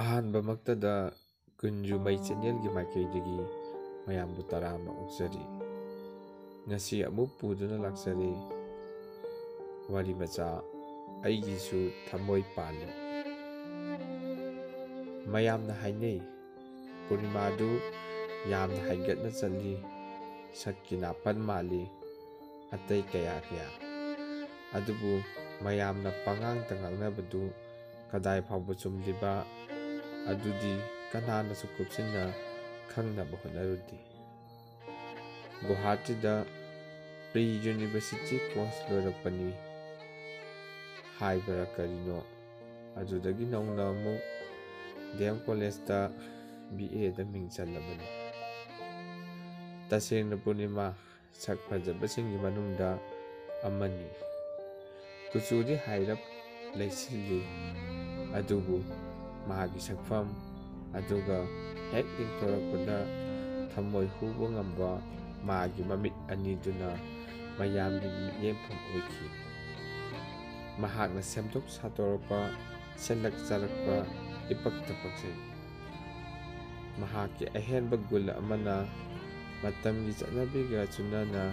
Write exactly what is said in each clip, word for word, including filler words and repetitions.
ꯑꯍꯥꯟꯕꯃꯛꯇꯗ ꯀꯨꯟꯖꯨꯃꯩ ꯆꯦꯅꯦꯜꯒꯤ ꯃꯥꯏꯀꯩꯗꯒꯤ ꯃꯌꯥꯝꯕꯨ ꯇꯔꯥꯝꯅ ꯑꯣꯛꯆꯔꯤ꯫ ꯉꯁꯤ ꯑꯃꯨꯛ ꯄꯨꯗꯨꯅ ꯂꯥꯛꯆꯔꯤ ꯋꯥꯔꯤ ꯃꯆꯥ, ꯑꯩꯒꯤꯁꯨ ꯊꯃꯣꯏ ꯄꯥꯜꯂꯤ꯫ ꯃꯌꯥꯝꯅ ꯍꯥꯏꯅꯩ, ꯄꯨꯔꯅꯤꯃꯥꯗꯨ ꯌꯥꯝꯅ ꯍꯥꯏꯒꯠꯅ ꯆꯠꯂꯤ, ꯁꯛꯀꯤ ꯅꯥꯄꯟ ꯃꯥꯜꯂꯤ, ꯑꯇꯩ ꯀꯌꯥ ꯀꯌꯥ꯫ ꯑꯗꯨꯕꯨ ꯃꯌꯥꯝꯅ ꯄꯉꯥꯡꯗ ꯉꯥꯡꯅꯕꯗꯨ ꯀꯗꯥꯏ ꯐꯥꯎꯕ ꯆꯨꯝꯂꯤꯕ ꯑꯗꯨꯗꯤ ꯀꯅꯥꯅꯁꯨ ꯀꯨꯞꯁꯤꯟꯅ ꯈꯪꯅꯕ ꯍꯣꯠꯅꯔꯨꯗꯦ꯫ ꯒꯨꯋꯥꯍꯥꯇꯤꯗ pre university course ꯂꯣꯏꯔꯛꯄꯅꯤ ꯍꯥꯏꯕꯔꯥ ꯀꯔꯤꯅꯣ, ꯑꯗꯨꯗꯒꯤ ꯅꯧꯅ ꯑꯃꯨꯛ ꯗꯤ ꯑꯦꯝ ꯀꯣꯂꯦꯖꯇ ꯕꯤ ꯑꯦꯗ ꯃꯤꯡ ꯆꯜꯂꯕꯅꯤ꯫ ꯇꯁꯦꯡꯅ ꯄꯨꯔꯅꯤꯃꯥ ꯁꯛ ꯐꯖꯕꯁꯤꯡꯒꯤ ꯃꯅꯨꯡꯗ ꯑꯃꯅꯤ꯫ ꯀꯨꯆꯨꯗꯤ ꯍꯥꯏꯔꯞ ꯂꯩꯁꯤꯜꯂꯤ, ꯑꯗꯨꯕꯨ ꯃꯍꯥꯛꯀꯤ ꯁꯛꯐꯝ ꯑꯗꯨꯒ ꯍꯦꯛ ꯌꯦꯡꯊꯣꯔꯛꯄꯗ ꯊꯃꯣꯏ ꯍꯨꯕ ꯉꯝꯕ ꯃꯥꯒꯤ ꯃꯃꯤꯠ ꯑꯅꯤꯗꯨꯅ ꯃꯌꯥꯝꯒꯤ ꯃꯤꯠꯌꯦꯡꯐꯝ ꯑꯣꯏꯈꯤ꯫ ꯃꯍꯥꯛꯅ ꯁꯦꯝꯗꯣꯛ ꯁꯥꯗꯣꯔꯛꯄ, ꯁꯦꯝꯂꯛ ꯆꯥꯔꯛꯄ ꯏꯄꯛꯇ ꯄꯛꯆꯩ꯫ ꯃꯍꯥꯛꯀꯤ ꯑꯍꯦꯟꯕ ꯒꯨꯟ ꯑꯃꯅ ꯃꯇꯝꯒꯤ ꯆꯠꯅꯕꯤꯒ ꯆꯨꯅꯅ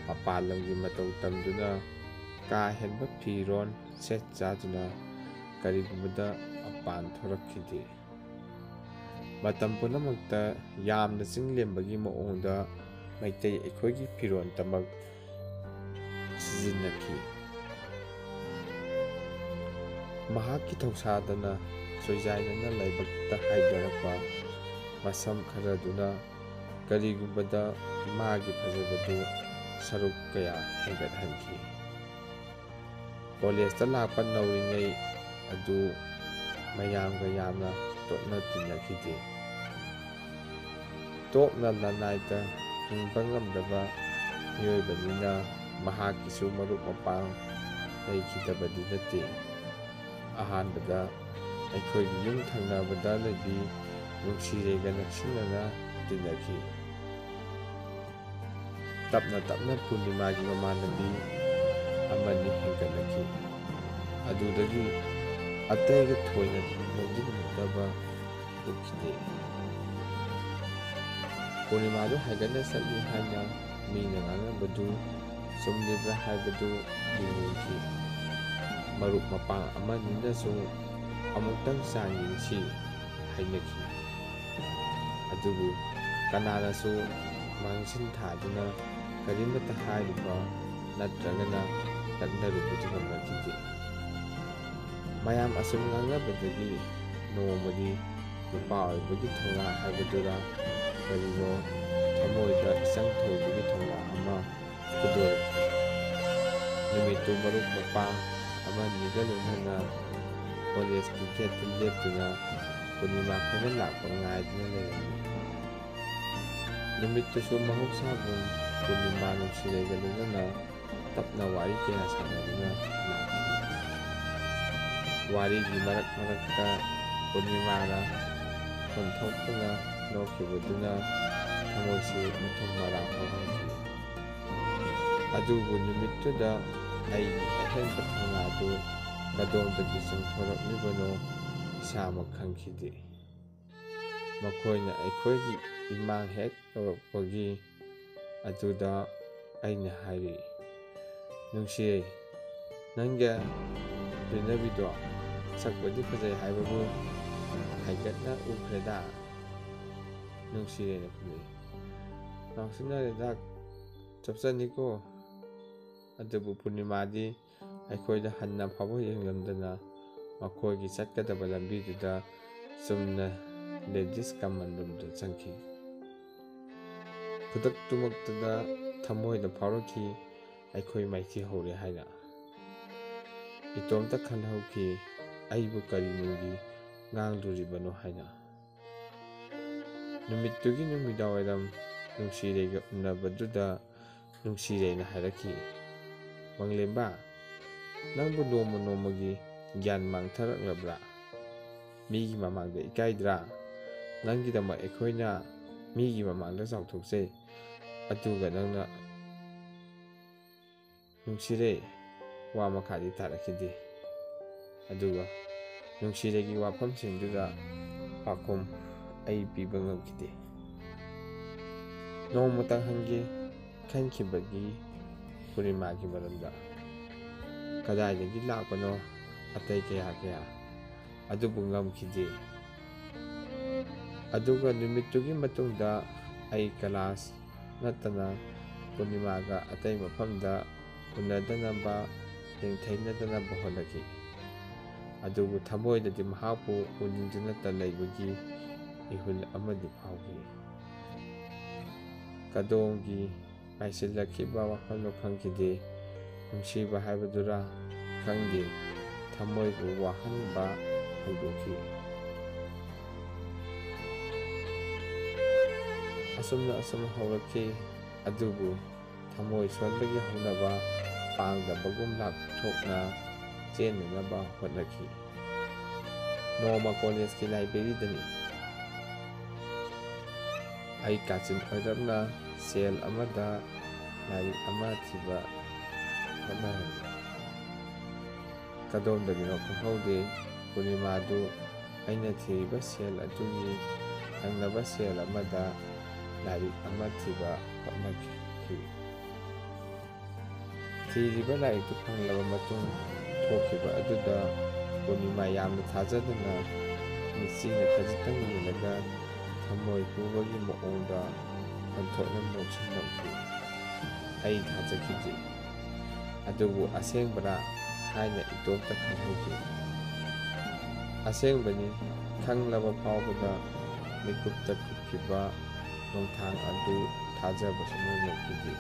ꯃꯄꯥꯟ ꯂꯝꯒꯤ ꯃꯇꯧ ꯇꯝꯗꯨꯅ ꯀꯥ ꯍꯦꯟꯕ ꯐꯤꯔꯣꯜ ꯁꯦꯠ ꯆꯥꯗꯨꯅ ꯀꯔꯤꯒꯨꯝꯕꯗ ꯃꯄꯥꯟ ꯊꯣꯔꯛꯈꯤꯗꯦ꯫ ꯃꯇꯝ ꯄꯨꯝꯅꯃꯛꯇ ꯌꯥꯝꯅ ꯆꯤꯡꯂꯦꯝꯕꯒꯤ ꯃꯑꯣꯡꯗ ꯃꯩꯇꯩ ꯑꯩꯈꯣꯏꯒꯤ ꯐꯤꯔꯣꯜ ꯇꯃꯛ ꯁꯤꯖꯤꯟꯅꯈꯤ꯫ ꯃꯍꯥꯛꯀꯤ ꯊꯧꯁꯥꯗꯅ ꯆꯣꯏꯖꯥꯏꯅꯅ ꯂꯥꯏꯕꯛꯇ ꯍꯥꯏꯗꯔꯛꯄ ꯃꯁꯝ ꯈꯔꯗꯨꯅ ꯀꯔꯤꯒꯨꯝꯕꯗ ꯃꯥꯒꯤ ꯐꯖꯕꯗꯨ ꯁꯔꯨꯛ ꯀꯌꯥ ꯍꯦꯟꯒꯠꯍꯟꯈꯤ꯫ ꯀꯣꯂꯦꯖꯇ ꯂꯥꯛꯄ ꯅꯧꯔꯤꯉꯩ ꯑꯗꯨ ꯃꯌꯥꯝꯒ ꯌꯥꯝꯅ ꯇꯣꯠꯅ ꯇꯤꯟꯅꯈꯤꯗꯦ꯫ ꯇꯣꯛꯅ ꯂꯅꯥꯏꯗ ꯍꯤꯡꯕ ꯉꯝꯗꯕ ꯃꯤꯑꯣꯏꯕꯅꯤꯅ ꯃꯍꯥꯛꯀꯤꯁꯨ ꯃꯔꯨꯞ ꯃꯄꯥꯡ ꯂꯩꯈꯤꯗꯕꯗꯤ ꯅꯠꯇꯦ꯫ ꯑꯍꯥꯟꯕꯗ ꯑꯩꯈꯣꯏꯒꯤ ꯌꯨꯝ ꯊꯪꯅꯕꯗ ꯂꯩꯕꯤ ꯅꯨꯡꯁꯤꯔꯦꯒ ꯅꯛꯁꯤꯟꯅꯅ ꯇꯤꯟꯅꯈꯤ꯫ ꯇꯞꯅ ꯇꯞꯅ ꯄꯨꯔꯅꯤꯃꯥꯒꯤ ꯃꯃꯥꯟꯅꯕꯤ ꯑꯃꯅꯤ ꯍꯦꯟꯒꯠꯂꯛꯈꯤ꯫ ꯑꯗꯨꯗꯒꯤ ꯑꯇꯩꯒ ꯊꯣꯏꯅ ꯂꯧꯁꯤꯟꯅꯗꯕ ꯎꯈꯤꯗꯦ꯫ ꯄꯨꯔꯅꯤꯃꯥꯗꯨ ꯍꯥꯏꯒꯠꯅ ꯆꯠꯂꯤ ꯍꯥꯏꯅ ꯃꯤꯅ ꯉꯥꯡꯅꯕꯗꯨ ꯆꯨꯝꯂꯤꯕ꯭ꯔꯥ ꯍꯥꯏꯕꯗꯨ ꯌꯦꯡꯅꯤꯡꯈꯤ꯫ ꯃꯔꯨꯞ ꯃꯄꯥꯡ ꯑꯃꯅꯤꯅꯁꯨ "ꯑꯃꯨꯛꯇꯪ ꯆꯥꯡ ꯌꯦꯡꯁꯤ" ꯍꯥꯏꯅꯈꯤ꯫ ꯑꯗꯨꯕꯨ ꯀꯅꯥꯅꯁꯨ ꯃꯥꯡꯖꯤꯟ ꯊꯥꯗꯨꯅ ꯀꯔꯤꯃꯠꯇ ꯍꯥꯏꯔꯨꯕ ꯅꯠꯇ꯭ꯔꯒꯅ ꯂꯛꯅꯔꯨꯕꯗꯤ ꯉꯝꯅꯈꯤꯗꯦ꯫ ꯃꯌꯥꯝ ꯑꯁꯨꯝ ꯉꯥꯡꯅꯕꯗꯒꯤ ꯅꯣꯡꯃꯗꯤ ꯅꯨꯄꯥ ꯑꯣꯏꯕꯒꯤ ꯊꯧꯅꯥ ꯍꯥꯏꯕꯗꯨꯔꯥ ꯀꯔꯤꯅꯣ, ꯊꯃꯣꯏꯗ ꯏꯆꯪ ꯊꯧꯕꯒꯤ ꯊꯧꯅꯥ ꯑꯃ ꯈꯨꯗꯣꯜ꯫ ꯅꯨꯃꯤꯠꯇꯨ ꯃꯔꯨꯞ ꯃꯄꯥꯡ ꯑꯃꯅꯤꯒ ꯂꯣꯏꯅꯅ ꯀꯣꯂꯦꯖꯀꯤ ꯒꯦꯠꯇ ꯂꯦꯞꯇꯨꯅ ꯄꯨꯔꯅꯤꯃꯥ ꯈꯣꯏꯅ ꯂꯥꯛꯄ ꯉꯥꯏꯗꯨꯅ ꯂꯩꯔꯝꯃꯤ꯫ ꯅꯨꯃꯤꯠꯇꯨꯁꯨ ꯃꯍꯧꯁꯥꯒꯨꯝ ꯄꯨꯔꯅꯤꯃꯥ ꯅꯨꯡꯁꯤꯔꯩꯒ ꯂꯣꯏꯅꯅ ꯇꯞꯅ ꯋꯥꯔꯤ ꯀꯌꯥ ꯁꯥꯟꯅꯗꯨꯅ ꯂꯥꯛꯈꯤ꯫ ꯋꯥꯔꯤꯒꯤ ꯃꯔꯛ ꯃꯔꯛꯇ ꯄꯨꯔꯅꯤꯃꯥꯅ ꯈꯣꯟꯊꯣꯛꯇꯨꯅ ꯅꯣꯛꯈꯤꯕꯗꯨꯅ ꯊꯃꯣꯏꯁꯤ ꯃꯊꯨꯝ ꯃꯔꯥꯡ ꯍꯧꯍꯟꯈꯤ꯫ ꯑꯗꯨꯕꯨ ꯅꯨꯃꯤꯠꯇꯨꯗ ꯑꯩꯒꯤ ꯑꯍꯦꯟꯕ ꯊꯧꯅꯥꯗꯨ ꯀꯗꯣꯝꯗꯒꯤ ꯆꯣꯡꯊꯣꯔꯛꯂꯤꯕꯅꯣ ꯏꯁꯥꯃꯛ ꯈꯪꯈꯤꯗꯦ꯫ ꯃꯈꯣꯏꯅ ꯑꯩꯈꯣꯏꯒꯤ ꯏꯃꯥꯡ ꯍꯦꯛ ꯌꯧꯔꯛꯄꯒꯤ ꯑꯗꯨꯗ ꯑꯩꯅ ꯍꯥꯏꯔꯤ, "ꯅꯨꯡꯁꯤꯔꯩ, ꯅꯪꯒ ꯂꯣꯏꯅꯕꯤꯗꯣ ꯁꯛꯄꯨꯗꯤ ꯐꯖꯩ ꯍꯥꯏꯕꯕꯨ ꯍꯥꯏꯒꯠꯅ ꯎꯈ꯭ꯔꯦꯗ?" ꯅꯨꯡꯁꯤꯔꯩꯅ ꯈꯨꯝꯂꯛꯏ, "ꯉꯥꯎꯁꯤꯟꯅꯔꯦꯗ, ꯆꯞꯆꯅꯤꯀꯣ?" ꯑꯗꯨꯕꯨ ꯄꯨꯔꯅꯤꯃꯥꯗꯤ ꯑꯩꯈꯣꯏꯗ ꯍꯟꯅ ꯐꯥꯎꯕ ꯌꯦꯡꯂꯝꯗꯅ ꯃꯈꯣꯏꯒꯤ ꯆꯠꯀꯗꯕ ꯂꯝꯕꯤꯗꯨꯗ ꯆꯨꯝꯅ ꯂꯦꯗꯤꯁ ꯀꯃꯟ ꯔꯨꯝꯗ ꯆꯪꯈꯤ꯫ ꯈꯨꯗꯛꯇꯨꯃꯛꯇꯗ ꯊꯃꯣꯏꯗ ꯐꯥꯎꯔꯛꯈꯤ, ꯑꯩꯈꯣꯏ ꯃꯥꯏꯊꯤ ꯍꯧꯔꯦ ꯍꯥꯏꯅ꯫ ꯏꯇꯣꯝꯇ ꯈꯜꯍꯧꯈꯤ, ꯑꯩꯕꯨ ꯀꯔꯤ ꯅꯨꯡꯒꯤ ꯉꯥꯡꯂꯨꯔꯤꯕꯅꯣ ꯍꯥꯏꯅ꯫ ꯅꯨꯃꯤꯠꯇꯨꯒꯤ ꯅꯨꯃꯤꯗꯥꯡꯋꯥꯏꯔꯝ ꯅꯨꯡꯁꯤꯔꯩꯒ ꯎꯅꯕꯗꯨꯗ ꯅꯨꯡꯁꯤꯔꯩꯅ ꯍꯥꯏꯔꯛꯈꯤ, "ꯃꯪꯂꯦꯝꯕ, ꯅꯪꯕꯨ ꯅꯣꯡꯃ ꯅꯣꯡꯃꯒꯤ ꯒ꯭ꯌꯥꯟ ꯃꯥꯡꯊꯔꯛꯂꯕ꯭ꯔꯥ? ꯃꯤꯒꯤ ꯃꯃꯥꯡꯗ ꯏꯀꯥꯏꯗ꯭ꯔꯥ? ꯅꯪꯒꯤꯗꯃꯛ ꯑꯩꯈꯣꯏꯅ ꯃꯤꯒꯤ ꯃꯃꯥꯡꯗ ꯆꯥꯎꯊꯣꯛꯆꯩ, ꯑꯗꯨꯒ ꯅꯪꯅ" ꯅꯨꯡꯁꯤꯔꯩ ꯋꯥ ꯃꯈꯥꯗꯤ ꯇꯥꯔꯛꯈꯤꯗꯦ꯫ ꯑꯗꯨꯒ ꯅꯨꯡꯁꯤꯗꯒꯤ ꯋꯥꯐꯝꯁꯤꯡꯗꯨꯗ ꯄꯥꯎꯈꯨꯝ ꯑꯩ ꯄꯤꯕ ꯉꯝꯈꯤꯗꯦ꯫ ꯅꯣꯡꯃꯇꯪ ꯍꯪꯒꯦ ꯈꯟꯈꯤꯕꯒꯤ ꯄꯨꯔꯅꯤꯃꯥꯒꯤ ꯃꯔꯝꯗ꯫ ꯀꯗꯥꯏꯗꯒꯤ ꯂꯥꯛꯄꯅꯣ ꯑꯇꯩ ꯀꯌꯥ ꯀꯌꯥ, ꯑꯗꯨꯕꯨ ꯉꯝꯈꯤꯗꯦ꯫ ꯑꯗꯨꯒ ꯅꯨꯃꯤꯠꯇꯨꯒꯤ ꯃꯇꯨꯡꯗ ꯑꯩ ꯀꯂꯥꯁ ꯅꯠꯇꯅ ꯄꯨꯔꯅꯤꯃꯥꯒ ꯑꯇꯩ ꯃꯐꯝꯗ ꯎꯅꯗꯅꯕ, ꯌꯦꯡꯊꯩꯅꯗꯅꯕ ꯍꯣꯠꯅꯈꯤ꯫ ꯑꯗꯨꯕꯨ ꯊꯃꯣꯏꯗꯗꯤ ꯃꯍꯥꯛꯄꯨ ꯎꯅꯤꯡꯗꯨꯅꯇ ꯂꯩꯕꯒꯤ ꯏꯍꯨꯜ ꯑꯃꯗꯤ ꯐꯥꯎꯈꯤ꯫ ꯀꯗꯣꯝꯒꯤ ꯉꯥꯏꯁꯤꯜꯂꯛꯈꯤꯕ ꯋꯥꯈꯜꯅꯣ ꯈꯪꯈꯤꯗꯦ꯫ ꯅꯨꯡꯁꯤꯕ ꯍꯥꯏꯕꯗꯨꯔꯥ ꯈꯪꯗꯦ, ꯊꯃꯣꯏꯕꯨ ꯋꯥꯍꯟꯕ ꯍꯧꯗꯣꯛꯈꯤ꯫ ꯑꯁꯨꯝꯅ ꯑꯁꯨꯝ ꯍꯧꯔꯛꯈꯤ, ꯑꯗꯨꯕꯨ ꯊꯃꯣꯏ ꯁꯣꯟꯕꯒꯤ ꯍꯧꯅꯕ ꯄꯥꯡꯗꯕꯒꯨꯝ ꯂꯥꯞꯊꯣꯛꯅ ꯆꯦꯟꯅꯅꯕ ꯍꯣꯠꯅꯈꯤ꯫ ꯅꯣꯡꯃ ꯀꯣꯂꯦꯖꯀꯤ ꯂꯥꯏꯕ꯭ꯔꯦꯔꯤꯗꯅꯤ꯫ ꯑꯩ ꯀꯥꯆꯤꯟ ꯑꯣꯏꯔꯞꯅ ꯁꯦꯜ ꯑꯃꯗ ꯂꯥꯏꯔꯤꯛ ꯑꯃ ꯊꯤꯕ ꯍꯣꯠꯅꯔꯝꯃꯤ꯫ ꯀꯗꯣꯝꯗꯒꯤꯅꯣ ꯈꯪꯍꯧꯗꯦ, ꯄꯨꯔꯅꯤꯃꯥꯗꯨ ꯑꯩꯅ ꯊꯤꯔꯤꯕ ꯁꯦꯜ ꯑꯗꯨꯒꯤ ꯊꯪꯅꯕ ꯁꯦꯜ ꯑꯃꯗ ꯂꯥꯏꯔꯤꯛ ꯑꯃ ꯊꯤꯕ ꯍꯣꯠꯅꯈꯤ꯫ ꯊꯤꯔꯤꯕ ꯂꯥꯏꯔꯤꯛꯇꯨ ꯐꯪꯂꯕ ꯃꯇꯨꯡ ꯊꯣꯛꯈꯤꯕ ꯑꯗꯨꯗ ꯄꯨꯔꯅꯤꯃꯥ ꯌꯥꯝꯅ ꯊꯥꯖꯗꯅ ꯃꯤꯠꯁꯤꯅ ꯈꯖꯤꯛꯇꯪ ꯌꯦꯡꯂꯒ ꯊꯃꯣꯏ ꯍꯨꯕꯒꯤ ꯃꯑꯣꯡꯗ ꯑꯣꯟꯊꯣꯛꯅ ꯅꯣꯛꯁꯤꯟꯂꯝꯈꯤ꯫ ꯑꯩ ꯊꯥꯖꯈꯤꯗꯦ꯫ ꯑꯗꯨꯕꯨ ꯑꯁꯦꯡꯕꯔꯥ ꯍꯥꯏꯅ ꯏꯇꯣꯝꯇ ꯈꯟꯍꯧꯈꯤ꯫ ꯑꯁꯦꯡꯕꯅꯤ ꯈꯪꯂꯕ ꯐꯥꯎꯕꯗ ꯃꯤꯀꯨꯞꯇ ꯀꯨꯞꯈꯤꯕ ꯅꯣꯡꯊꯥꯡ ꯑꯗꯨ ꯊꯥꯖꯕ ꯁꯨꯡꯉꯝ ꯉꯝꯈꯤꯗꯦ꯫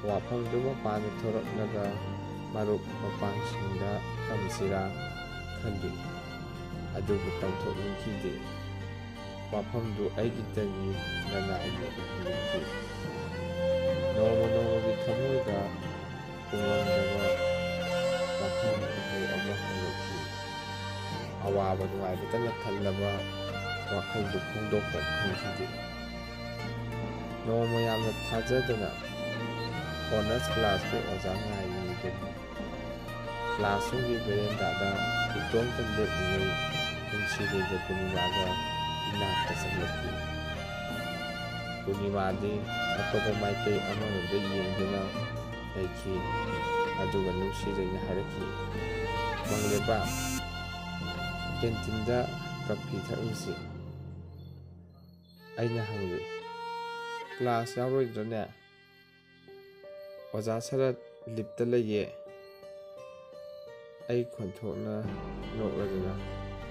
ꯋꯥꯐꯝꯗꯨ ꯃꯄꯥꯟꯗ ꯊꯣꯔꯛꯂꯒ ꯃꯔꯨꯞ ꯃꯄꯥꯡꯁꯤꯡꯗ ꯇꯝꯁꯤꯔꯥ ꯈꯜꯂꯤ, ꯑꯗꯨꯕꯨ ꯇꯝꯊꯣꯛꯅꯤꯡꯈꯤꯗꯦ꯫ ꯋꯥꯐꯝꯗꯨ ꯑꯩꯒꯤꯗꯒꯤ ꯅꯅꯥꯏꯕꯨ ꯎꯍꯟꯅꯤꯡꯈꯤ꯫ ꯅꯣꯡꯃ ꯅꯣꯡꯃꯒꯤ ꯊꯃꯣꯏꯗ ꯄꯨꯡꯉꯝꯗꯕ ꯋꯥꯈꯜ ꯑꯗꯨ ꯑꯃ ꯍꯧꯔꯛꯈꯤ꯫ ꯑꯋꯥꯕ ꯅꯨꯡꯉꯥꯏꯕꯇꯅ ꯊꯜꯂꯕ ꯋꯥꯈꯜꯗꯨ ꯐꯣꯡꯗꯣꯛꯄ ꯈꯪꯈꯤꯗꯦ꯫ ꯅꯣꯡꯃ ꯌꯥꯝꯅ ꯊꯥꯖꯗꯅ ꯑꯣꯅꯔꯁ ꯀ꯭ꯂꯥꯁꯀꯤ ꯑꯣꯖꯥ ꯉꯥꯏꯔꯤꯉꯩꯗꯅꯤ ꯀ꯭ꯂꯥꯁꯔꯨꯝꯒꯤ ꯕꯦꯔꯦꯟꯗꯥꯗ ꯏꯈꯨ ꯏꯇꯣꯝꯇ ꯂꯦꯞꯂꯤꯉꯩ ꯅꯨꯡꯁꯤꯔꯩꯒ ꯄꯨꯔꯅꯤꯃꯥꯒ ꯏꯅꯥꯛꯇ ꯆꯪꯂꯛꯈꯤ꯫ ꯄꯨꯔꯅꯤꯃꯥꯗꯤ ꯑꯇꯣꯞꯄ ꯃꯥꯏꯀꯩ ꯑꯃꯔꯣꯝꯗ ꯌꯦꯡꯗꯨꯅ ꯂꯩꯈꯤ꯫ ꯑꯗꯨꯒ ꯅꯨꯡꯁꯤꯔꯩꯅ ꯍꯥꯏꯔꯛꯈꯤ, "ꯃꯪꯂꯦꯝꯕ, ꯀꯦꯟꯇꯤꯟꯗ ꯀꯐꯤ ꯊꯛꯂꯨꯁꯤ꯫" ꯑꯩꯅ ꯍꯪꯂꯨꯏ, "ꯀ꯭ꯂꯥꯁ ꯌꯥꯎꯔꯣꯏꯗ꯭ꯔꯅꯦ?" "ꯑꯣꯖꯥ ꯁꯔꯠ ꯂꯤꯞꯇ ꯂꯩꯌꯦ꯫" ꯑꯩ ꯈꯣꯟꯊꯣꯛꯅ ꯅꯣꯛꯂꯗꯨꯅ,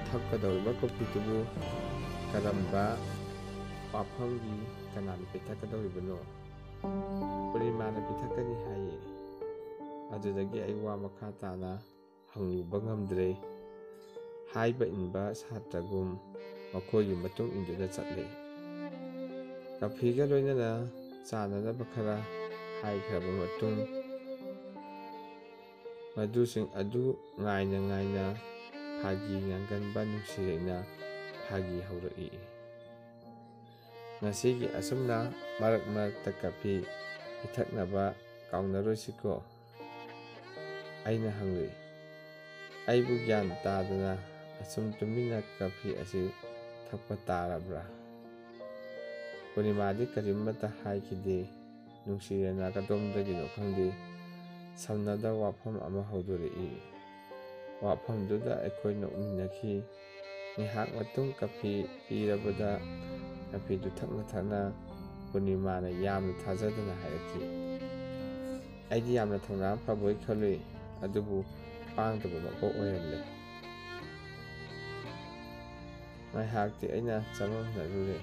"ꯊꯛꯀꯗꯧꯔꯤꯕ ꯀꯣꯐꯤꯗꯨꯕꯨ ꯀꯔꯝꯕ ꯋꯥꯐꯝꯒꯤ, ꯀꯅꯥꯅ ꯄꯤꯊꯛꯀꯗꯧꯔꯤꯕꯅꯣ?" "ꯄꯨꯔꯅꯤꯃꯥꯅ ꯄꯤꯊꯛꯀꯅꯤ ꯍꯥꯏꯌꯦ꯫" ꯑꯗꯨꯗꯒꯤ ꯑꯩ ꯋꯥ ꯃꯈꯥ ꯇꯥꯅ ꯍꯪꯂꯨꯕ ꯉꯝꯗ꯭ꯔꯦ꯫ ꯍꯥꯏꯕ ꯏꯟꯕ ꯁꯥꯇ꯭ꯔꯒꯨꯝ ꯃꯈꯣꯏꯒꯤ ꯃꯇꯨꯡ ꯏꯟꯗꯨꯅ ꯆꯠꯂꯦ꯫ ꯀꯐꯤꯒ ꯂꯣꯏꯅꯅ ꯆꯥꯅꯅꯕ ꯈꯔ ꯍꯥꯏꯈ꯭ꯔꯕ ꯃꯇꯨꯡ, ꯃꯗꯨꯁꯤꯡ ꯑꯗꯨ ꯉꯥꯏꯅ ꯉꯥꯏꯅ ꯐꯥꯒꯤ ꯉꯥꯡꯒꯟꯕ ꯅꯨꯡꯁꯤꯔꯩꯅ ꯐꯥꯒꯤ ꯍꯧꯔꯛꯏ꯫ "ꯉꯁꯤꯒꯤ ꯑꯁꯨꯝꯅ ꯃꯔꯛ ꯃꯔꯛꯇ ꯀꯐꯤ ꯄꯤꯊꯛꯅꯕ ꯀꯥꯎꯅꯔꯣꯏꯁꯤꯀꯣ?" ꯑꯩꯅ ꯍꯪꯂꯨꯏ꯫ "ꯑꯩꯕꯨ ꯒ꯭ꯌꯥꯟ ꯇꯥꯗꯅ ꯑꯁꯨꯝ ꯇꯨꯃꯤꯟꯅ ꯀꯐꯤ ꯑꯁꯤ ꯊꯛꯄ ꯇꯥꯔꯕ꯭ꯔꯥ?" ꯄꯨꯔꯅꯤꯃꯥꯗꯤ ꯀꯔꯤꯃꯠꯇ ꯍꯥꯏꯈꯤꯗꯦ꯫ ꯅꯨꯡꯁꯤꯔꯩꯅ ꯀꯗꯣꯝꯗꯒꯤꯅꯣ ꯈꯪꯗꯦ, ꯁꯝꯅꯗ ꯋꯥꯐꯝ ꯑꯃ ꯍꯧꯗꯣꯔꯛꯏ꯫ ꯋꯥꯐꯝꯗꯨꯗ ꯑꯩꯈꯣꯏ ꯅꯣꯛꯃꯤꯟꯅꯈꯤ꯫ ꯉꯥꯏꯍꯥꯛ ꯃꯇꯨꯡ ꯀꯐꯤ ꯄꯤꯔꯕꯗ ꯀꯐꯤꯗꯨ ꯊꯛꯅ ꯊꯛꯅ ꯄꯨꯔꯅꯤꯃꯥꯅ ꯌꯥꯝꯅ ꯊꯥꯖꯗꯅ ꯍꯥꯏꯔꯛꯈꯤ, "ꯑꯩꯗꯤ ꯌꯥꯝꯅ ꯊꯧꯅꯥ ꯐꯕꯣꯏ ꯈꯜꯂꯨꯏ, ꯑꯗꯨꯕꯨ ꯄꯥꯡꯗꯕ ꯃꯀꯣꯛ ꯑꯣꯏꯔꯝꯂꯦ꯫" ꯉꯥꯏꯍꯥꯛꯇꯤ ꯑꯩꯅ ꯆꯃꯝꯅꯔꯨꯔꯦ꯫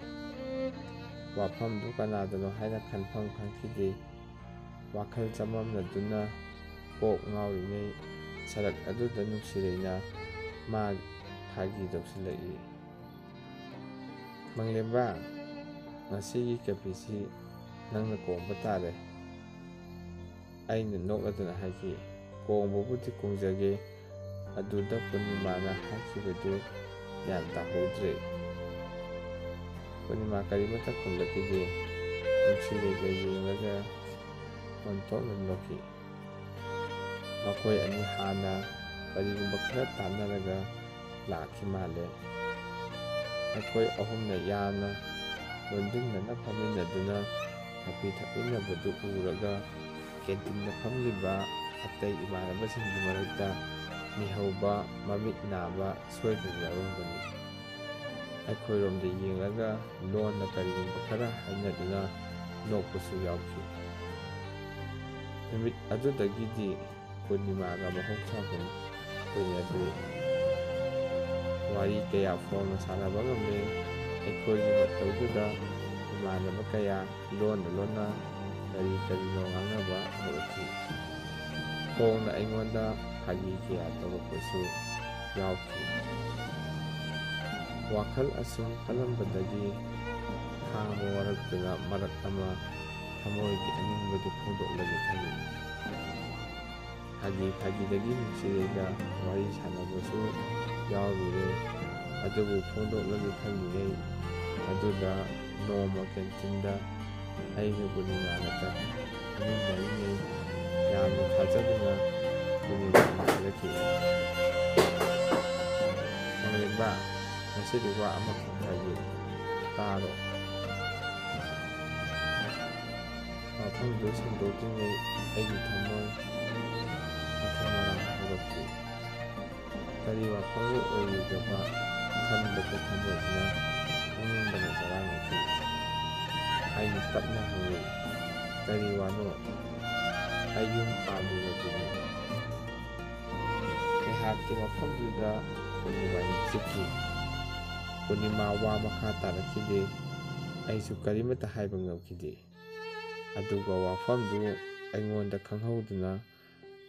ꯋꯥꯐꯝꯗꯨ ꯀꯅꯥꯗꯅꯣ ꯍꯥꯏꯅ ꯈꯟꯐꯝ ꯈꯪꯈꯤꯗꯦ꯫ ꯋꯥꯈꯜ ꯆꯃꯝꯅꯗꯨꯅ ꯀꯣꯛ ꯉꯥꯎꯔꯤꯉꯩ ꯁꯔꯛ ꯑꯗꯨꯗ ꯅꯨꯡꯁꯤꯔꯩꯅ ꯃꯥ ꯐꯥꯒꯤ ꯇꯧꯁꯤꯜꯂꯛꯏ꯫ "ꯃꯪꯂꯦꯝꯕ, ꯉꯁꯤꯒꯤ ꯀꯐꯤꯁꯤ ꯅꯪꯅ ꯀꯣꯡꯕ ꯇꯥꯔꯦ꯫" ꯑꯩꯅ ꯅꯣꯛꯂꯗꯨꯅ ꯍꯥꯏꯈꯤ, "ꯀꯣꯡꯕꯕꯨꯗꯤ ꯀꯣꯡꯖꯒꯦ꯫" ꯑꯗꯨꯗ ꯄꯨꯔꯅꯤꯃꯥꯅ ꯍꯥꯏꯈꯤꯕꯗꯨ ꯒ꯭ꯌꯥꯟ ꯇꯥꯍꯧꯗ꯭ꯔꯦ꯫ ꯄꯨꯔꯅꯤꯃꯥ ꯀꯔꯤꯃꯠꯇ ꯈꯨꯝꯂꯛꯈꯤꯗꯦ꯫ ꯅꯨꯡꯁꯤꯔꯩꯒ ꯌꯦꯡꯂꯒ ꯑꯣꯟꯊꯣꯛꯅ ꯅꯣꯛꯈꯤ꯫ ꯃꯈꯣꯏ ꯑꯅꯤ ꯍꯥꯟꯅ ꯀꯔꯤꯒꯨꯝꯕ ꯈꯔ ꯇꯥꯟꯅꯔꯒ ꯂꯥꯛꯈꯤ ꯃꯥꯜꯂꯦ꯫ ꯑꯩꯈꯣꯏ ꯑꯍꯨꯝꯅ ꯌꯥꯝꯅ ꯂꯣꯟꯗꯤꯟꯅꯅ ꯐꯝꯃꯤꯟꯅꯗꯨꯅ ꯀꯣꯐꯤ ꯊꯛꯃꯤꯟꯅꯕꯗꯨ ꯎꯔꯒ ꯀꯦꯟꯇꯤꯟꯗ ꯐꯝꯂꯤꯕ ꯑꯇꯩ ꯏꯃꯥꯟꯅꯕꯁꯤꯡꯒꯤ ꯃꯔꯛꯇ ꯃꯤꯍꯧꯕ, ꯃꯃꯤꯠ ꯅꯥꯕ ꯁꯣꯏꯗꯅ ꯌꯥꯎꯔꯝꯒꯅꯤ꯫ ꯑꯩꯈꯣꯏꯔꯣꯝꯗ ꯌꯦꯡꯂꯒ ꯂꯣꯟꯅ ꯀꯔꯤꯒꯨꯝꯕ ꯈꯔ ꯍꯥꯏꯅꯗꯨꯅ ꯅꯣꯛꯄꯁꯨ ꯌꯥꯎꯈꯤ꯫ ꯅꯨꯃꯤꯠ ꯑꯗꯨꯗꯒꯤꯗꯤ ꯄꯨꯔꯅꯤꯃꯥꯒ ꯃꯍꯧꯁꯥꯒꯨꯝ ꯀꯨꯏꯅꯗ꯭ꯔꯤ꯫ ꯋꯥꯔꯤ ꯀꯌꯥ ꯐꯣꯡꯅ ꯁꯥꯟꯅꯕ ꯉꯝꯂꯦ꯫ ꯑꯩꯈꯣꯏꯒꯤ ꯃꯇꯧꯗꯨꯗ ꯏꯃꯥꯟꯅꯕ ꯀꯌꯥ ꯂꯣꯟꯅ ꯂꯣꯟꯅ ꯀꯔꯤ ꯀꯔꯤꯅꯣ ꯉꯥꯡꯅꯕ ꯍꯧꯔꯛꯈꯤ꯫ ꯐꯣꯡꯅ ꯑꯩꯉꯣꯟꯗ ꯐꯥꯒꯤ ꯀꯌꯥ ꯇꯧꯔꯛꯄꯁꯨ ꯌꯥꯎꯈꯤ꯫ ꯋꯥꯈꯜ ꯑꯁꯨꯝ ꯈꯜꯂꯝꯕꯗꯒꯤ ꯈꯥꯡꯕ ꯋꯥꯔꯛꯇꯨꯅ ꯃꯔꯛ ꯑꯃ ꯊꯃꯣꯏꯒꯤ ꯑꯅꯤꯡꯕꯗꯨ ꯐꯣꯡꯗꯣꯛꯂꯒꯦ ꯈꯜꯂꯤ꯫ ꯐꯥꯒꯤ ꯐꯥꯒꯤꯗꯒꯤ ꯅꯨꯡꯁꯤꯔꯩꯒ ꯋꯥꯔꯤ ꯁꯥꯟꯅꯕꯁꯨ ꯌꯥꯎꯔꯨꯔꯦ꯫ ꯑꯗꯨꯕꯨ ꯐꯣꯡꯗꯣꯛꯂꯒꯦ ꯈꯜꯂꯤꯉꯩ ꯑꯗꯨꯗ ꯅꯣꯡꯃ ꯀꯦꯟꯇꯤꯟꯗ ꯑꯩꯒ ꯄꯨꯔꯅꯤꯃꯥꯒ ꯆꯠꯃꯤꯟꯅꯔꯤꯉꯩ ꯌꯥꯝꯅ ꯊꯥꯖꯗꯅ ꯄꯨꯔꯅꯤꯃꯥꯅ ꯍꯥꯏꯔꯛꯈꯤ, "ꯃꯪꯂꯦꯝꯕ, ꯉꯁꯤꯗꯤ ꯋꯥ ꯑꯃꯈꯛ ꯍꯥꯏꯒꯦ, ꯇꯥꯔꯣ꯫" ꯋꯥꯐꯝꯗꯨ ꯁꯟꯗꯣꯛꯇ꯭ꯔꯤꯉꯩ ꯑꯩꯒꯤ ꯊꯃꯣꯏ ꯃꯊꯪ ꯃꯔꯥꯡ ꯍꯧꯔꯛꯈꯤ꯫ ꯀꯔꯤ ꯋꯥꯐꯝꯕꯨ ꯑꯣꯏꯔꯨꯗꯕ ꯈꯟꯕꯗ ꯊꯃꯣꯏꯁꯤꯅ ꯄꯨꯛꯅꯤꯡꯗꯅ ꯆꯔꯥꯡꯅꯈꯤ꯫ ꯑꯩꯅ ꯇꯞꯅ ꯍꯪꯉꯤ, "ꯀꯔꯤ ꯋꯥꯅꯣ?" "ꯑꯩ ꯌꯨꯝ ꯄꯥꯜꯂꯨꯔꯕꯅꯤ꯫" ꯉꯥꯏꯍꯥꯛꯀꯤ ꯋꯥꯐꯝꯗꯨꯗ ꯄꯨꯔꯅꯤꯃꯥ ꯅꯤꯡꯁꯤꯡꯈꯤ꯫ ꯄꯨꯔꯅꯤꯃꯥ ꯋꯥ ꯃꯈꯥ ꯇꯥꯔꯛꯈꯤꯗꯦ꯫ ꯑꯩꯁꯨ ꯀꯔꯤꯃꯠꯇ ꯍꯥꯏꯕ ꯉꯝꯈꯤꯗꯦ꯫ ꯑꯗꯨꯒ ꯋꯥꯐꯝꯗꯨ ꯑꯩꯉꯣꯟꯗ ꯈꯪꯍꯧꯗꯅ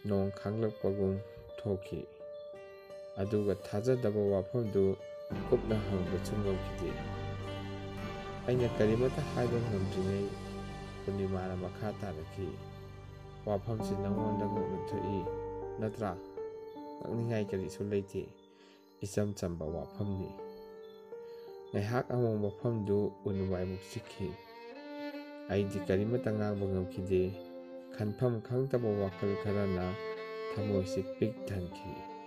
ꯅꯣꯡ ꯈꯥꯡꯂꯛꯄꯒꯨꯝ ꯊꯣꯛꯈꯤ꯫ ꯑꯗꯨꯒ ꯊꯥꯖꯗꯕ ꯋꯥꯐꯝꯗꯨ ꯀꯨꯞꯅ ꯍꯪꯕꯁꯨ ꯉꯝꯈꯤꯗꯦ꯫ ꯑꯩꯅ ꯀꯔꯤꯃꯠꯇ ꯍꯥꯏꯕ ꯉꯝꯗ꯭ꯔꯤꯉꯩ ꯄꯨꯔꯅꯤꯃꯥꯅ ꯃꯈꯥ ꯇꯥꯔꯛꯈꯤ, "ꯋꯥꯐꯝꯁꯤ ꯅꯉꯣꯟꯗ ꯉꯛꯅ ꯊꯣꯛꯏ ꯅꯠꯇ꯭ꯔꯥ? ꯉꯛꯅꯤꯡꯉꯥꯏ ꯀꯔꯤꯁꯨ ꯂꯩꯇꯦ꯫ ꯏꯆꯝ ꯆꯝꯕ ꯋꯥꯐꯝꯅꯤ꯫" ꯉꯥꯏꯍꯥꯛ ꯑꯃꯨꯛ ꯃꯐꯝꯗꯨ ꯎꯅꯨꯡꯋꯥꯏꯃꯨꯛ ꯆꯤꯛꯈꯤ꯫ ꯑꯩꯗꯤ ꯀꯔꯤꯃꯠꯇ ꯉꯥꯡꯕ ꯉꯝꯈꯤꯗꯦ꯫ ꯈꯟꯐꯝ ꯈꯪꯗꯕ ꯋꯥꯈꯜ ꯈꯔꯅ ꯊꯃꯣꯏꯁꯤ ꯄꯤꯛ ꯊꯟꯈꯤ꯫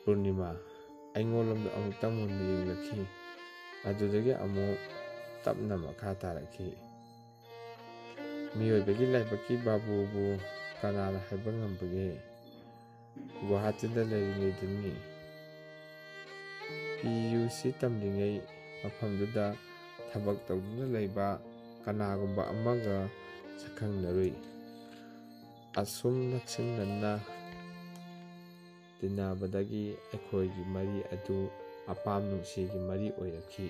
ꯄꯨꯔꯅꯤꯃꯥ ꯑꯩꯉꯣꯟꯂꯣꯝꯗ ꯑꯃꯨꯛꯇꯪ ꯃꯨꯟꯅ ꯌꯦꯡꯂꯛꯈꯤ꯫ ꯑꯗꯨꯗꯒꯤ ꯑꯃꯨꯛ ꯇꯞꯅ ꯃꯈꯥ ꯇꯥꯔꯛꯈꯤ꯫ ꯃꯤꯑꯣꯏꯕꯒꯤ ꯂꯥꯏꯕꯛꯀꯤ ꯕꯥꯕꯨꯕꯨ ꯀꯅꯥꯅ ꯍꯥꯏꯕ ꯉꯝꯕꯒꯦ? ꯒꯨꯋꯥꯍꯥꯇꯤꯗ ꯂꯩꯔꯤꯉꯩꯗꯅꯤ꯫ ꯄꯤ ꯌꯨ ꯁꯤ ꯇꯝꯂꯤꯉꯩ ꯃꯐꯝꯗꯨꯗ ꯊꯕꯛ ꯇꯧꯗꯨꯅ ꯂꯩꯕ ꯀꯅꯥꯒꯨꯝꯕ ꯑꯃꯒ ꯁꯛꯈꯪꯅꯔꯨꯏ꯫ ꯑꯁꯨꯝ ꯅꯛꯁꯤꯟꯅꯅ ꯇꯤꯟꯅꯕꯗꯒꯤ ꯑꯩꯈꯣꯏꯒꯤ ꯃꯔꯤ ꯑꯗꯨ ꯑꯄꯥꯝ ꯅꯨꯡꯁꯤꯒꯤ ꯃꯔꯤ ꯑꯣꯏꯔꯛꯈꯤ꯫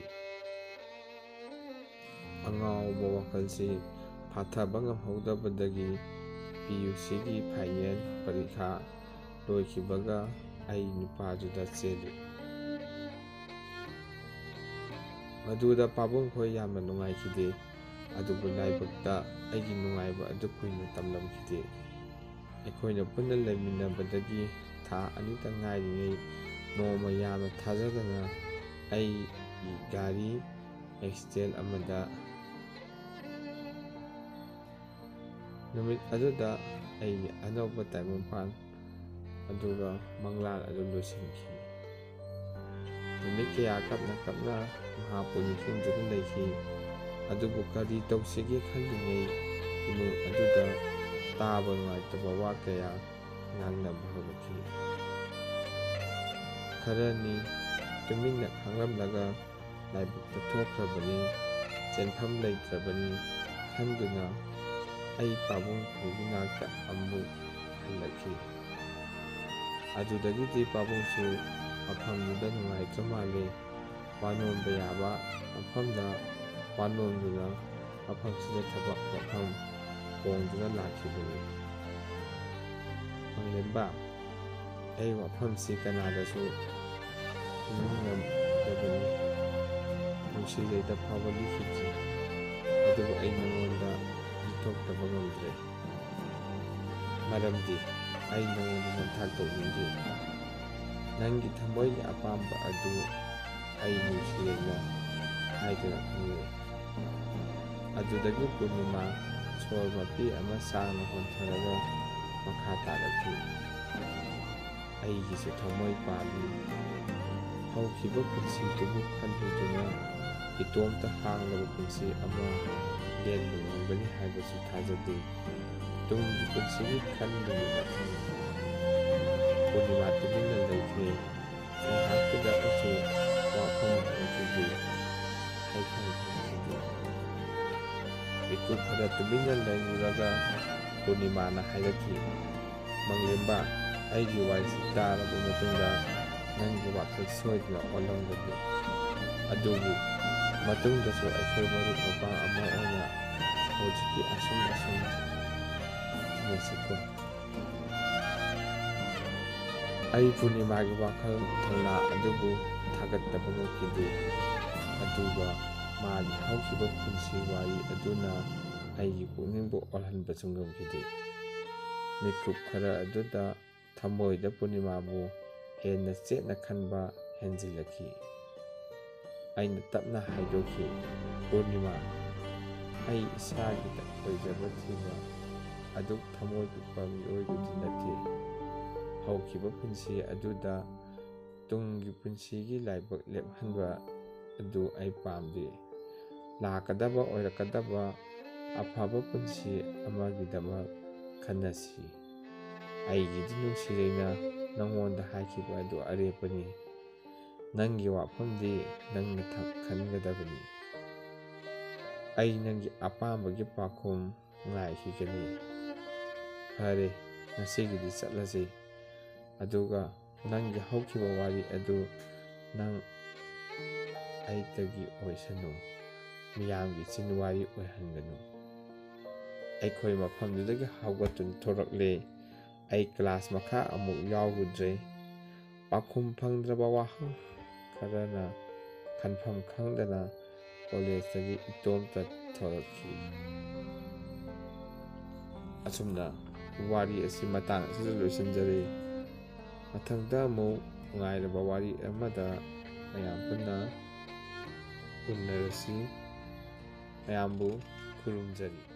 ꯑꯉꯥꯎꯕ ꯋꯥꯈꯜꯁꯤ ꯐꯥꯊꯕ ꯉꯝꯍꯧꯗꯕꯗꯒꯤ ꯄꯤ ꯌꯨ ꯁꯤꯒꯤ ꯐꯥꯏꯅꯦꯜ ꯄꯔꯤꯈꯥ ꯂꯣꯏꯈꯤꯕꯒ ꯑꯩ ꯅꯨꯄꯥꯗꯨꯗ ꯆꯦꯜꯂꯤ꯫ ꯃꯗꯨꯗ ꯄꯥꯕꯨꯡꯈꯣꯏ ꯌꯥꯝꯅ ꯅꯨꯡꯉꯥꯏꯈꯤꯗꯦ꯫ ꯑꯗꯨꯕꯨ ꯂꯥꯏꯕꯛꯇ ꯑꯩꯒꯤ ꯅꯨꯡꯉꯥꯏꯕ ꯑꯗꯨ ꯀꯨꯏꯅ ꯇꯝꯂꯝꯈꯤꯗꯦ꯫ ꯑꯩꯈꯣꯏꯅ ꯄꯨꯟꯅ ꯂꯩꯃꯤꯟꯅꯕꯗꯒꯤ ꯊꯥ ꯑꯅꯤꯇ ꯉꯥꯏꯔꯤꯉꯩ ꯅꯣꯡꯃ ꯌꯥꯝꯅ ꯊꯥꯖꯗꯅ ꯑꯩꯒꯤ ꯒꯥꯔꯤ ꯑꯦꯛꯁꯤꯗꯦꯟ ꯑꯃꯗ ꯅꯨꯃꯤꯠ ꯑꯗꯨꯗ ꯑꯩꯒꯤ ꯑꯅꯧꯕ ꯇꯥꯏꯕꯪꯄꯥꯟ ꯑꯗꯨꯒ ꯃꯪꯂꯥꯟ ꯑꯗꯨ ꯂꯣꯏꯁꯤꯟꯈꯤ꯫ ꯅꯨꯃꯤꯠ ꯀꯌꯥ ꯀꯞꯅ ꯀꯞꯅ ꯃꯍꯥꯛꯄꯨ ꯅꯤꯡꯁꯤꯡꯗꯨꯅ ꯂꯩꯈꯤ꯫ ꯑꯗꯨꯕꯨ ꯀꯔꯤ ꯇꯧꯁꯤꯒꯦ ꯈꯜꯂꯤꯉꯩ ꯏꯃꯨꯡ ꯑꯗꯨꯗ ꯇꯥꯕ ꯅꯨꯡꯉꯥꯏꯇꯕ ꯋꯥ ꯀꯌꯥ ꯉꯥꯡꯅꯕ ꯍꯧꯔꯛꯈꯤ꯫ ꯈꯔꯅꯤ ꯇꯨꯃꯤꯟꯅ ꯈꯥꯡꯂꯝꯂꯒ ꯂꯥꯏꯕꯛꯇ ꯊꯣꯛꯈ꯭ꯔꯕꯅꯤ, ꯆꯦꯟꯐꯝ ꯂꯩꯇ꯭ꯔꯕꯅꯤ ꯈꯟꯗꯨꯅ ꯑꯩ ꯄꯥꯕꯨꯡ ꯈꯨꯜꯒꯤ ꯅꯥꯛꯇ ꯑꯃꯨꯛ ꯍꯜꯂꯛꯈꯤ꯫ ꯑꯗꯨꯗꯒꯤꯗꯤ ꯄꯥꯕꯨꯡꯁꯨ ꯃꯐꯝꯗꯨꯗ ꯅꯨꯡꯉꯥꯏꯇ꯭ꯔ ꯃꯥꯜꯂꯦ꯫ ꯋꯥꯅꯣꯝꯕ ꯌꯥꯕ ꯃꯐꯝꯗ ꯋꯥꯅꯣꯝꯗꯨꯅ ꯃꯐꯝꯁꯤꯗ ꯊꯕꯛ ꯃꯐꯝ ꯍꯣꯡꯗꯨꯅ ꯂꯥꯛꯈꯤꯕꯅꯤ꯫ ꯃꯪꯂꯦꯝꯕ, ꯑꯩ ꯋꯥꯐꯝꯁꯤ ꯀꯅꯥꯗꯁꯨ ꯈꯪꯍꯟꯗꯕꯅꯤ꯫ ꯅꯨꯡꯁꯤꯔꯩꯗ ꯐꯥꯎꯕ ꯂꯤꯈꯤꯗ꯭ꯔꯤ꯫ ꯑꯗꯨꯕꯨ ꯑꯩ ꯅꯉꯣꯟꯗ ꯂꯤꯊꯣꯛꯇꯕ ꯉꯝꯗ꯭ꯔꯦ꯫ ꯃꯔꯝꯗꯤ ꯑꯩ ꯅꯉꯣꯟꯗ ꯅꯝꯊꯥꯛ ꯇꯧꯅꯤꯡꯗꯦ꯫ ꯅꯪꯒꯤ ꯊꯃꯣꯏꯒꯤ ꯑꯄꯥꯝꯕ ꯑꯗꯨ ꯑꯩ ꯅꯨꯡꯁꯤꯔꯩꯅ ꯍꯥꯏꯗꯨꯅ ꯈꯪꯂꯦ꯫ ꯑꯗꯨꯗꯒꯤ ꯄꯨꯔꯅꯤꯃꯥ ꯁꯣꯔ ꯃꯄꯤ ꯑꯃ ꯁꯥꯡꯅ ꯍꯣꯟꯊꯔꯒ ꯃꯈꯥ ꯇꯥꯔꯛꯈꯤ꯫ ꯑꯩꯒꯤꯁꯨ ꯊꯃꯣꯏ ꯄꯥꯜꯂꯤ꯫ ꯍꯧꯈꯤꯕ ꯄꯨꯟꯁꯤꯗꯨꯕꯨ ꯈꯜꯂꯨꯗꯨꯅ ꯏꯇꯣꯝꯇ ꯍꯥꯡꯂꯕ ꯄꯨꯟꯁꯤ ꯑꯃ ꯂꯦꯟꯕ ꯉꯝꯒꯅꯤ ꯍꯥꯏꯕꯁꯨ ꯊꯥꯖꯗꯦ꯫ ꯇꯨꯡꯒꯤ ꯄꯨꯟꯁꯤꯒꯤ ꯈꯟꯕꯒꯤ ꯃꯊꯪ꯫ ꯄꯨꯔꯅꯤꯃꯥ ꯇꯨꯃꯤꯟꯅ ꯂꯩꯈ꯭ꯔꯦ꯫ ꯉꯥꯏꯍꯥꯛꯇꯨꯗ ꯑꯩꯁꯨ ꯋꯥꯐꯝ ꯈꯪꯈꯤꯗꯦ꯫ ꯍꯥꯏꯐꯝ ꯈꯪꯈꯤꯗꯦ꯫ ꯃꯤꯀꯨꯞ ꯈꯔ ꯇꯨꯃꯤꯟꯅ ꯂꯩꯔꯨꯔꯒ ꯄꯨꯔꯅꯤꯃꯥꯅ ꯍꯥꯏꯔꯛꯈꯤ, "ꯃꯪꯂꯦꯝꯕ, ꯑꯩꯒꯤ ꯋꯥꯔꯤꯁꯤ ꯇꯥꯔꯕ ꯃꯇꯨꯡꯗ ꯅꯪꯒꯤ ꯋꯥꯈꯜ ꯁꯣꯏꯗꯅ ꯑꯣꯜꯂꯝꯒꯅꯤ꯫ ꯑꯗꯨꯕꯨ ꯃꯇꯨꯡꯗꯁꯨ ꯑꯩꯈꯣꯏ ꯃꯔꯨꯞ ꯃꯄꯥꯡ ꯑꯃ ꯑꯣꯏꯅ ꯍꯧꯖꯤꯛꯀꯤ ꯑꯁꯨꯝ ꯑꯁꯨꯝ ꯇꯤꯟꯅꯁꯤꯀꯣ꯫" ꯑꯩ ꯄꯨꯔꯅꯤꯃꯥꯒꯤ ꯋꯥꯈꯜ ꯊꯧꯅꯥ ꯑꯗꯨꯕꯨ ꯊꯥꯒꯠꯇꯕ ꯉꯝꯈꯤꯗꯦ꯫ ꯑꯗꯨꯒ ꯃꯥꯒꯤ ꯍꯧꯈꯤꯕ ꯄꯨꯟꯁꯤ ꯋꯥꯔꯤ ꯑꯗꯨꯅ ꯑꯩꯒꯤ ꯄꯨꯛꯅꯤꯡꯕꯨ ꯑꯣꯜꯍꯟꯕꯁꯨ ꯉꯝꯈꯤꯗꯦ꯫ ꯃꯤꯀꯨꯞ ꯈꯔ ꯑꯗꯨꯗ ꯊꯃꯣꯏꯗ ꯄꯨꯔꯅꯤꯃꯥꯕꯨ ꯍꯦꯟꯅ ꯆꯦꯠꯅ ꯈꯟꯕ ꯍꯦꯟꯖꯤꯜꯂꯛꯈꯤ꯫ ꯑꯩꯅ ꯇꯞꯅ ꯍꯥꯏꯗꯣꯛꯈꯤ, "ꯄꯨꯔꯅꯤꯃꯥ, ꯑꯩ ꯏꯁꯥꯒꯤꯗ ꯑꯣꯏꯖꯕ ꯊꯤꯕ ꯑꯗꯨꯛ ꯊꯃꯣꯏ ꯄꯤꯛꯄ ꯃꯤꯑꯣꯏꯗꯨꯗꯤ ꯅꯠꯇꯦ꯫ ꯍꯧꯈꯤꯕ ꯄꯨꯟꯁꯤ ꯑꯗꯨꯗ ꯇꯨꯡꯒꯤ ꯄꯨꯟꯁꯤꯒꯤ ꯂꯥꯏꯕꯛ ꯂꯦꯞꯍꯟꯕ ꯑꯗꯨ ꯑꯩ ꯄꯥꯝꯗꯦ꯫ ꯂꯥꯛꯀꯗꯕ ꯑꯣꯏꯔꯛꯀꯗꯕ ꯑꯐꯕ ꯄꯨꯟꯁꯤ ꯑꯃꯒꯤꯗꯃꯛ ꯈꯟꯅꯁꯤ꯫ ꯑꯩꯒꯤꯗꯤ ꯅꯨꯡꯁꯤꯔꯩꯅ ꯅꯪꯉꯣꯟꯗ ꯍꯥꯏꯈꯤꯕ ꯑꯗꯨ ꯑꯔꯦꯞꯄꯅꯤ꯫ ꯅꯪꯒꯤ ꯋꯥꯐꯝꯗꯤ ꯅꯪꯅ ꯊꯛ ꯈꯟꯒꯗꯕꯅꯤ꯫ ꯑꯩ ꯅꯪꯒꯤ ꯑꯄꯥꯝꯕꯒꯤ ꯄꯥꯎꯈꯨꯝ ꯉꯥꯏꯈꯤꯒꯅꯤ꯫ ꯐꯔꯦ, ꯉꯁꯤꯒꯤꯗꯤ ꯆꯠꯂꯁꯤ꯫ ꯑꯗꯨꯒ ꯅꯪꯒꯤ ꯍꯧꯈꯤꯕ ꯋꯥꯔꯤ ꯑꯗꯨ ꯅꯪ ꯑꯩꯇꯒꯤ ꯑꯣꯏꯁꯅꯨ, ꯃꯤꯌꯥꯝꯒꯤ ꯆꯤꯟ ꯋꯥꯔꯤ ꯑꯣꯏꯍꯟꯒꯅꯨ꯫" ꯑꯩꯈꯣꯏ ꯃꯐꯝꯗꯨꯗꯒꯤ ꯍꯧꯒꯠꯇꯨꯅ ꯊꯣꯔꯛꯂꯦ꯫ ꯑꯩ ꯀ꯭ꯂꯥꯁ ꯃꯈꯥ ꯑꯃꯨꯛ ꯌꯥꯎꯔꯨꯗ꯭ꯔꯦ꯫ ꯄꯥꯎꯈꯨꯝ ꯐꯪꯗ꯭ꯔꯕ ꯋꯥꯍꯪ ꯈꯔꯅ ꯈꯟꯐꯝ ꯈꯪꯗꯅ ꯀꯣꯂꯦꯖꯇꯒꯤ ꯏꯇꯣꯝꯇ ꯊꯣꯔꯛꯈꯤ꯫ ꯑꯁꯨꯝꯅ ꯋꯥꯔꯤ ꯑꯁꯤ ꯃꯇꯥꯡ ꯑꯁꯤꯗ ꯂꯣꯏꯁꯤꯟꯖꯔꯦ꯫ ꯃꯊꯪꯗ ꯑꯃꯨꯛ ꯅꯨꯡꯉꯥꯏꯔꯕ ꯋꯥꯔꯤ ꯑꯃꯗ ꯃꯌꯥꯝ ꯄꯨꯟꯅ ꯎꯅꯔꯁꯤ꯫ ꯃꯌꯥꯝꯕꯨ ꯈꯨꯔꯨꯝꯖꯔꯤ꯫